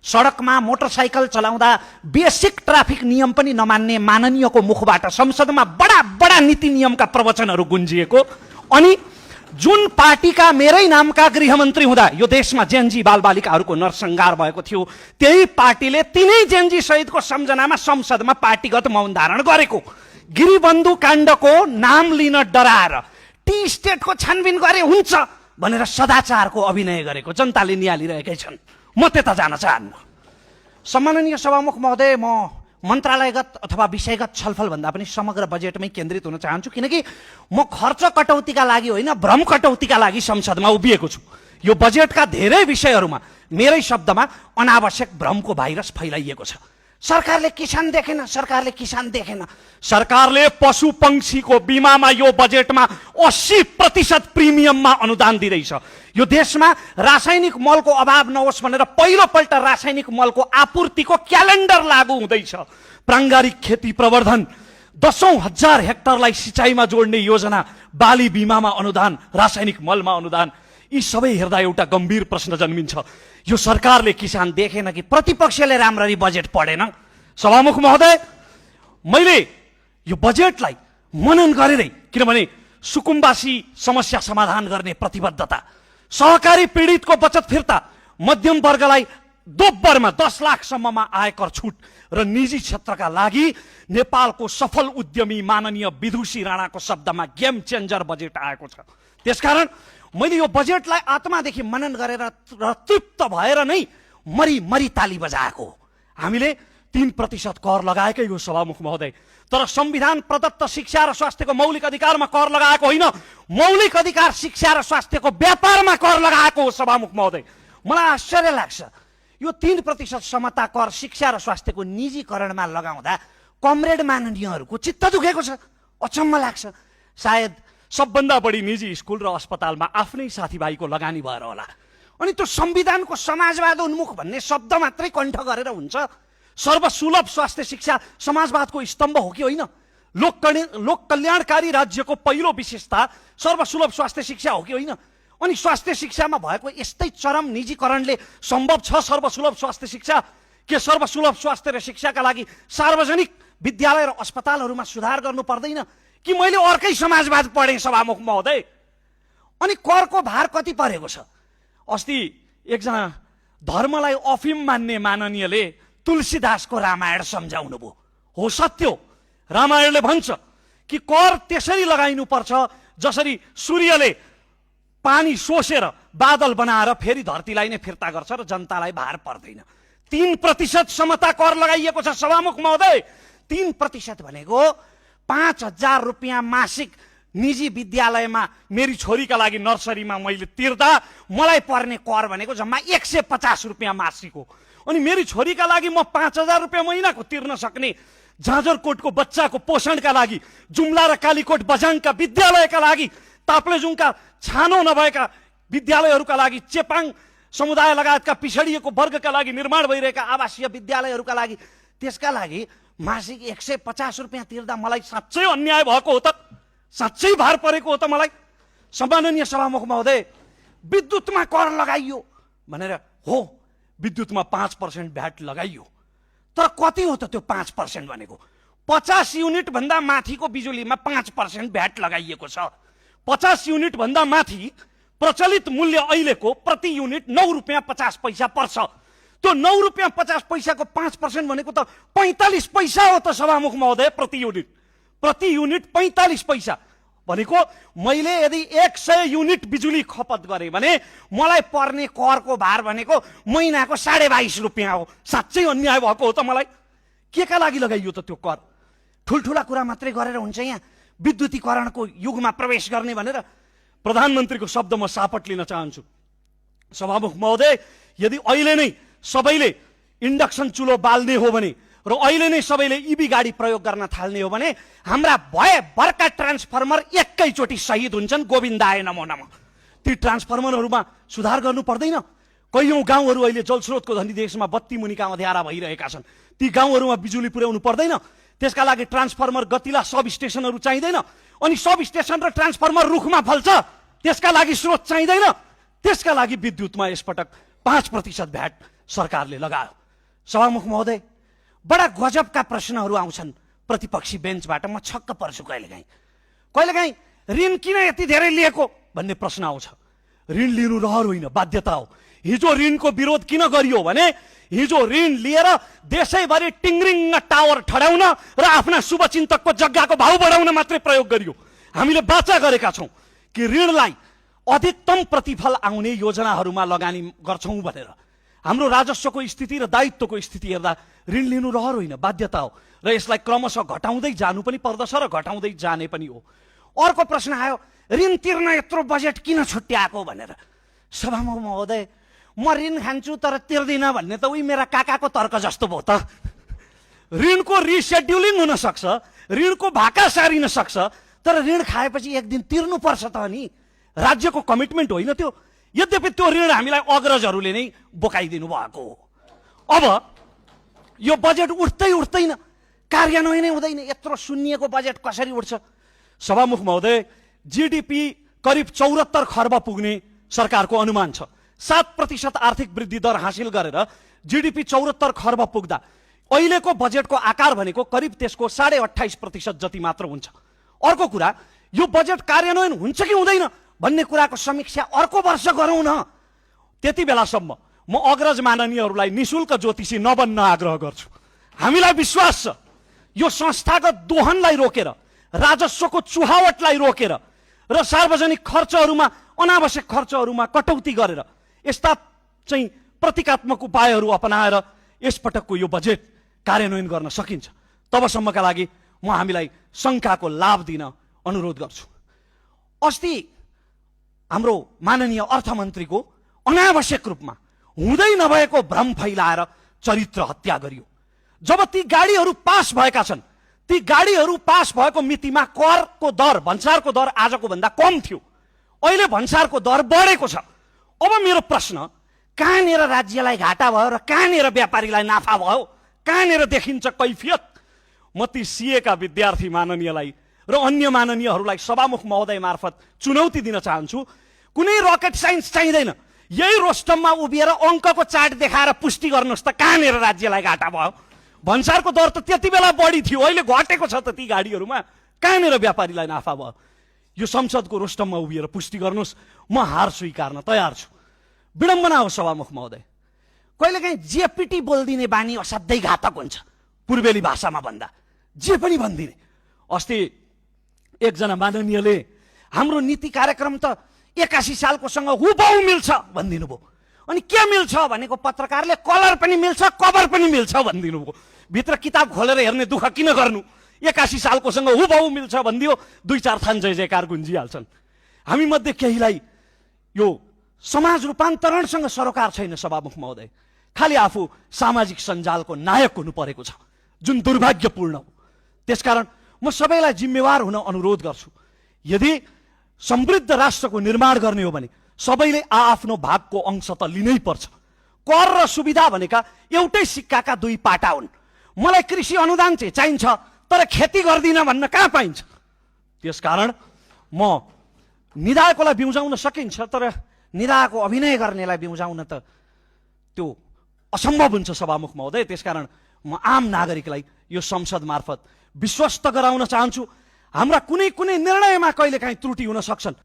सडकमा मोटरसाइकल चलाउँदा basic traffic नियम पनि नमान्ने माननीयको मुखबाट संसदमा बडा बडा नीति नियमका प्रवचनहरू गुन्जिएको। अनि जुन पार्टीका मेरै नामका गृहमन्त्री हुँदा यो देशमा जेनजी बालबालिकाहरूको नरसंहार भएको थियो, त्यही पार्टीले तिनै जेनजी शहीदको सम्झनामा संसदमा पार्टीगत मौन धारण गरेको। गिरिबन्धु काण्डको नाम लिन डराएर टी स्टेटको छानबिन गरे हुन्छ भनेर सदाचारको अभिनय गरेको जनताले निहालिरहेकै छन्। म त्यता जान चाहन्न। सम्माननीय सभामुख महोदय, म मन्त्रालयगत अथवा विषयगत छलफल भन्दा पनि समग्र बजेटमै केन्द्रित हुन चाहन्छु, किनकि म खर्च कटौतीका लागि होइन, भ्रम कटौतीका लागि संसदमा उभिएको छु। यो बजेटका धेरै विषयहरूमा मेरै शब्दमा अनावश्यक भ्रमको भाइरस फैलाइएको छ। सरकारले किसान देखेन, सरकारले किसान देखेन। सरकारले पशु पंक्षीको बिमामा यो बजेटमा 80% प्रिमियममा अनुदान दिँदैछ। यो देशमा रासायनिक मलको अभाव नहोस् भनेर पहिलोपल्ट रासायनिक मलको आपूर्तिको क्यालेन्डर लागू हुँदैछ। प्राङ्गारिक खेती प्रवर्धन, 10,000 हेक्टरलाई सिँचाइमा जोड्ने योजना, बाली बिमामा अनुदान, रासायनिक मलमा अनुदान, यी सबै हेर्दा एउटा गम्भीर प्रश्न जन्मिन्छ, यो सरकारले किसान देखेन कि प्रतिपक्षले राम्ररी बजेट पढेन? सभामुख महोदय, मैले यो बजेटलाई मनन गरेरै, किनभने सुकुम्बासी समस्या समाधान गर्ने प्रतिबद्धता, सहकारी पीडितको बचत फिर्ता, मध्यम वर्गलाई दोब्बरमा 10 लाखसम्ममा आयकर छुट र निजी क्षेत्रका लागि नेपालको सफल उद्यमी माननीय विदुषी राणाको शब्दमा गेम चेन्जर बजेट आएको छ। त्यसकारण मैले यो बजेटलाई आत्मादेखि मनन गरेर र तृप्त भएर नै मरी मरी ताली बजाएको। हामीले 3% कर लगाएकै हो सभामुख महोदय, तर संविधान प्रदत्त शिक्षा र स्वास्थ्यको मौलिक अधिकारमा कर लगाएको होइन, मौलिक अधिकार शिक्षा र स्वास्थ्यको व्यापारमा कर लगाएको हो सभामुख महोदय। मलाई आश्चर्य लाग्छ, यो 3% समता कर शिक्षा र स्वास्थ्यको निजीकरणमा लगाउँदा कमरेड माननीयहरूको चित्त दुखेको छ। अचम्म लाग्छ। सायद सबभन्दा बढी निजी स्कुल र अस्पतालमा आफ्नै साथीभाइको लगानी भएर होला। अनि त्यो संविधानको समाजवाद उन्मुख भन्ने शब्द मात्रै कण्ठ गरेर हुन्छ? सर्वसुलभ स्वास्थ्य शिक्षा समाजवादको स्तम्भ हो कि होइन? लोक कल्याणकारी राज्यको पहिलो विशेषता सर्वसुलभ स्वास्थ्य शिक्षा हो कि होइन? अनि स्वास्थ्य शिक्षामा भएको यस्तै चरम निजीकरणले सम्भव छ सर्वसुलभ स्वास्थ्य शिक्षा? के सर्वसुलभ स्वास्थ्य र शिक्षाका लागि सार्वजनिक विद्यालय र अस्पतालहरूमा सुधार गर्नु पर्दैन कि मैले अर्कै समाजवाद पढेँ सभामुख महोदय? अनि करको भार कति परेको छ? अस्ति एकजना धर्मलाई अफिम मान्ने माननीयले तुलसीदासको रामायण सम्झाउनु भयो। हो सत्य हो, रामायणले भन्छ कि कर त्यसरी लगाइनु पर्छ जसरी सूर्यले पानी सोसेर बादल बनाएर फेरि धरतीलाई नै फिर्ता गर्छ र जनतालाई भार पर्दैन। 3% समता कर लगाइएको छ सभामुख महोदय। 3% भनेको 5,000 रुपियाँ मासिक निजी विद्यालयमा मेरी छोरीका लागि नर्सरीमा मैले तिर्दा मलाई पर्ने कर भनेको जम्मा 150 रुपियाँ मासिक हो। अनि मेरी छोरीका लागि म 5,000 रुपियाँ महिनाको तिर्न सक्ने, झाँझरकोटको बच्चाको पोषणका लागि, जुम्ला र कालीकोट बझाङका विद्यालयका लागि, ताप्लेजुङका छानो नभएका विद्यालयहरूका लागि, चेपाङ समुदाय लगायतका पिछडिएको वर्गका लागि निर्माण भइरहेका आवासीय विद्यालयहरूका लागि, त्यसका लागि मासिक 150 रुपियाँ तिर्दा मलाई साँच्चै अन्याय भएको हो त? साँच्चै भार परेको हो त मलाई? सम्माननीय सभामुख महोदय, विद्युतमा कर लगाइयो भनेर हो, विद्युतमा 5% भ्याट लगाइयो, तर कति हो त त्यो 5% भनेको? 50 युनिट भन्दा माथिको बिजुलीमा 5% भ्याट लगाइएको छ। 50 युनिट भन्दा माथि प्रचलित मूल्य अहिलेको प्रति युनिट 9 रुपियाँ 50 पैसा पर्छ। त्यो 9 रुपियाँ 50 पैसाको 5% भनेको त 45 पैसा हो त सभामुख महोदय प्रति युनिट। प्रति युनिट 45 पैसा भनेको मैले यदि 100 युनिट बिजुली खपत गरेँ भने मलाई पर्ने करको भार भनेको महिनाको 22.5 रुपियाँ हो। साँच्चै अन्याय भएको हो त मलाई? के का लागि लगाइयो त त्यो कर? ठुल्ठुला कुरा मात्रै गरेर हुन्छ यहाँ विद्युतीकरणको युगमा प्रवेश गर्ने भनेर? प्रधानमन्त्रीको शब्द म सापट लिन चाहन्छु सभामुख महोदय। यदि अहिले नै सबैले इन्डक्सन चुलो बाल्ने हो भने र अहिले नै सबैले इभी गाडी प्रयोग गर्न थाल्ने हो भने हाम्रा भयभरका ट्रान्सफर्मर एकैचोटि शहीद हुन्छन्। गोविन्दाय नमो नमः। ती ट्रान्सफर्मरहरूमा सुधार गर्नु पर्दैन? कैयौं गाउँहरू अहिले जलस्रोतको धनी देशमा बत्ती मुनिका अँध्यारा भइरहेका छन्। ती गाउँहरूमा बिजुली पुर्याउनु पर्दैन? त्यसका लागि ट्रान्सफर्मर गतिला सब स्टेशनहरू चाहिँदैन? अनि सब स्टेशन र ट्रान्सफर्मर रुखमा फल्छ, त्यसका लागि स्रोत चाहिँदैन? त्यसका लागि विद्युतमा यसपटक 5% भ्याट सरकारले लगायो। सभामुख महोदय, बडा गजबका प्रश्नहरू आउँछन् प्रतिपक्षी बेन्चबाट। म छक्क पर्छु कहिलेकाहीँ। ऋण किन यति धेरै लिएको भन्ने प्रश्न आउँछ। ऋण लिनु रहर होइन, बाध्यता हो। हिजो ऋणको विरोध किन गरियो भने हिजो ऋण लिएर देशैभरि टिङ्रिङ टावर ठडाउन र आफ्ना शुभचिन्तकको जग्गाको भाउ बढाउन मात्रै प्रयोग गरियो। हामीले वाचा गरेका छौँ कि ऋणलाई अधिकतम प्रतिफल आउने योजनाहरूमा लगानी गर्छौँ भनेर। हाम्रो राजस्वको स्थिति र दायित्वको स्थिति हेर्दा ऋण लिनु रहर होइन, बाध्यता हो र यसलाई क्रमशः घटाउँदै जानु पनि पर्दछ र घटाउँदै जाने पनि हो। अर्को प्रश्न आयो, ऋण तिर्न यत्रो बजेट किन छुट्याएको भनेर। सभामुख महोदय, म ऋण खान्छु तर तिर्दिनँ भन्ने त उही मेरा काकाको तर्क जस्तो भयो त। ऋणको रिसेड्युलिङ हुन सक्छ, ऋणको भाका सारिन सक्छ, तर ऋण खाएपछि एक दिन तिर्नुपर्छ त नि। राज्यको कमिटमेन्ट होइन त्यो। यद्यपि त्यो ऋण हामीलाई अग्रजहरूले नै बोकाइदिनु भएको हो। अब यो बजेट उठ्दैन, कार्यान्वयनै हुँदैन। यत्रो सुन्निएको बजेट कसरी उठ्छ? सभामुख महोदय, जीडीपी करिब 74 खर्ब पुग्ने सरकारको अनुमान छ। 7% आर्थिक वृद्धि दर हासिल गरेर जीडीपी 74 खर्ब पुग्दा अहिलेको बजेटको आकार भनेको करिब त्यसको 28.5% जति मात्र हुन्छ। अर्को कुरा, यो बजेट कार्यान्वयन हुन्छ कि हुँदैन भन्ने कुराको समीक्षा अर्को वर्ष गरौँ न। त्यति बेलासम्म म अग्रज माननीयहरूलाई निशुल्क ज्योतिषी नबन्न आग्रह गर्छु। हामीलाई विश्वास छ यो संस्थागत दोहनलाई रोकेर, राजस्वको चुहावटलाई रोकेर र सार्वजनिक खर्चहरूमा, अनावश्यक खर्चहरूमा कटौती गरेर यस्ता चाहिँ प्रतीकात्मक उपायहरू अपनाएर यसपटकको यो बजेट कार्यान्वयन गर्न सकिन्छ। तबसम्मका लागि म हामीलाई शङ्काको लाभ दिन अनुरोध गर्छु। अस्ति हाम्रो माननीय अर्थमन्त्रीको अनावश्यक रूपमा हुँदै नभएको भ्रम फैलाएर चरित्र हत्या गरियो। जब ती गाडीहरू पास भएका छन्, ती गाडीहरू पास भएको मितिमा करको दर, भन्सारको दर आजको भन्दा कम थियो। अहिले भन्सारको दर बढेको छ। अब मेरो प्रश्न, कहाँनिर राज्यलाई घाटा भयो र कहाँनिर व्यापारीलाई नाफा भयो? कहाँनिर देखिन्छ कैफियत? म ती सीएका विद्यार्थी माननीयलाई र अन्य माननीयहरूलाई सभामुख महोदय मार्फत चुनौती दिन चाहन्छु। कुनै रकेट साइन्स चाहिँदैन। यही रोस्टममा उभिएर अङ्कको चार्ट देखाएर पुष्टि गर्नुहोस् त कहाँनिर राज्यलाई घाटा भयो। भन्सारको दर त त्यति बेला बढी थियो, अहिले घटेको छ त ती गाडीहरूमा। कहाँनिर व्यापारीलाई नाफा भयो? यो संसदको रोस्टममा उभिएर पुष्टि गर्नुहोस्। म हार स्वीकार्न तयार छु। विडम्बना हो सभामुख महोदय, कहिलेकाहीँ जेपिटी बोलिदिने बानी असाध्यै घातक हुन्छ। पूर्वेली भाषामा भन्दा जे पनि भनिदिने। अस्ति एकजना माननीयले हाम्रो नीति कार्यक्रम त 81 सालकोसँग हुबहु मिल्छ भनिदिनु भयो। अनि के मिल्छ भनेको पत्रकारले कलर पनि मिल्छ, कभर पनि मिल्छ भनिदिनु भयो। भित्र किताब खोलेर हेर्ने दुःख किन गर्नु? 81 सालकोसँग हुबहु मिल्छ भनिदियो, 2-4 थान जय जयकार गुन्जिहाल्छन्। हामी मध्ये केहीलाई यो समाज रूपान्तरणसँग सरोकार छैन सभामुख महोदय। खालि आफू सामाजिक सञ्जालको नायक हुनु परेको छ, जुन दुर्भाग्यपूर्ण हो। त्यसकारण म सबैलाई जिम्मेवार हुन अनुरोध गर्छु। यदि समृद्ध राष्ट्रको निर्माण गर्ने हो भने सबैले आआफ्नो भागको अंश त लिनै पर्छ। कर र सुविधा भनेका एउटै सिक्काका दुई पाटा हुन्। मलाई कृषि अनुदान चाहिँ चाहिन्छ तर खेती गर्दिन भन्न कहाँ पाइन्छ? त्यसकारण म निधाएकोलाई बिउजाउन सकिन्छ, तर निधाएको अभिनय गर्नेलाई बिउजाउन त त्यो असम्भव हुन्छ सभामुख महोदय। त्यसकारण म आम नागरिकलाई यो संसद मार्फत विश्वस्त गराउन चाहन्छु। हाम्रा कुनै कुनै निर्णयमा कहिलेकाहीँ त्रुटि हुन सक्छन्।